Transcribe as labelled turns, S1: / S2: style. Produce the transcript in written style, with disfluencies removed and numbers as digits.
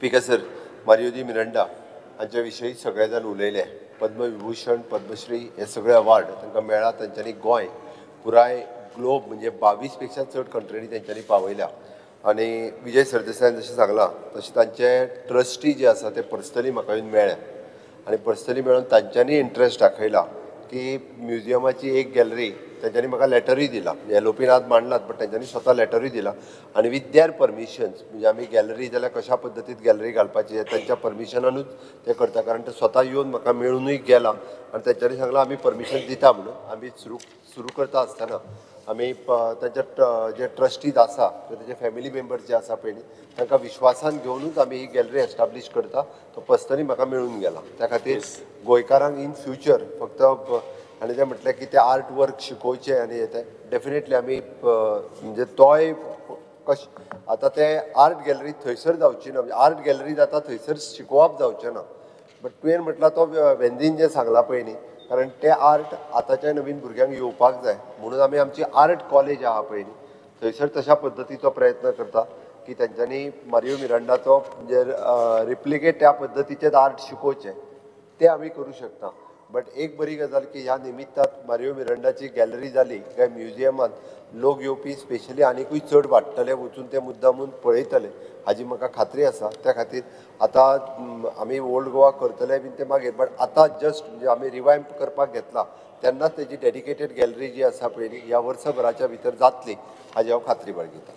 S1: Speaker sir, Mario दी मिरांडा हांच्या विशयी सगळे जाण उलयले. पद्मविभूषण, पद्मश्री हे सगळे अवॉर्ड तांकां मेळ्ळा. तांच्यांनी गोंय पुराय ग्लोब म्हणजे 22 पेक्षा चड कंट्रींनी तांच्यांनी पावयल्या. आनी विजय सरदेसायान जशें सांगलां तशें तांचे ट्रस्टी जे आसा ते पर्सनली म्हाका येवन मेळ्ळे आनी पर्सनली मेळून तांच्यांनी इंट्रस्ट दाखयला की म्युजियमाची एक गॅलरी, तांच्यांनी म्हाका लॅटरूय दिला, एल ओ पीन आज मांडलात, बट तांच्यांनी स्वता लॅटरूय दिला आनी विथ there permissions, म्हणजे आमी गॅलरी जाल्यार कशा पद्दतीन गॅलरी घालपाची हें तांच्या परमिशनानूच ते करता, कारण ते स्वता येवन म्हाका मेळुनूय गेला आनी तांच्यांनी सांगलां आमी परमिशन दिता म्हणून. आमी सुरू सुरू करता आसतना आमी तांच्या जे ट्रस्टीज आसा किंवा तांचे फॅमिली मेंबर्स जे आसा पळय न्ही, तांकां विश्वासान घेवनूच आमी ही गॅलरी एस्टाब्लीश करता. तो पर्सनली म्हाका मेळून गेला. त्या खातीर गोंयकारांक इन फ्युचर फक्त आनी ते म्हटलें की ते आर्ट वर्क शिकोवचें आनी हे ते डेफिनेटली आमी म्हणजे तोय कश आतां ते आर्ट गॅलरी थंयसर जावची ना, म्हणजे आर्ट गॅलरी जाता थंयसर शिकोवप जावचें ना. बट तुवें म्हटलां तो वेंदीन जें सांगलां पळय न्ही, कारण ते आर्ट आतांच्या नवीन भुरग्यांक येवपाक जाय म्हणून आमी आमची आर्ट कॉलेज आहा पळय न्ही, थंयसर तशा पद्दतीचो प्रयत्न करता की तेंच्यांनी मारियो मिरांडाचो म्हणजे रिप्लिकेट त्या पद्दतीचेच आर्ट शिकोवचें, ते आमी करूं शकता. बट एक बरी गजाल की ह्या निमित्तात मारियो मिरांडाची गॅलरी जाली काय म्युजियमांत लोक येवपी स्पेशली आनिकूय चड वाडटले, वचून ते मुद्दामून पळयतले हाजी म्हाका खात्री आसा. त्या खातीर आतां आमी ओल्ड गोवा करतले बीन ते मागीर, बट आतां जस्ट म्हणजे आमी रिवायम्प करपाक घेतला तेन्नाच तेजी डेडिकेटेड गॅलरी जी आसा पळय न्ही, ह्या वर्सभराच्या भितर जातली हाजी हांव खात्री बाळगितां.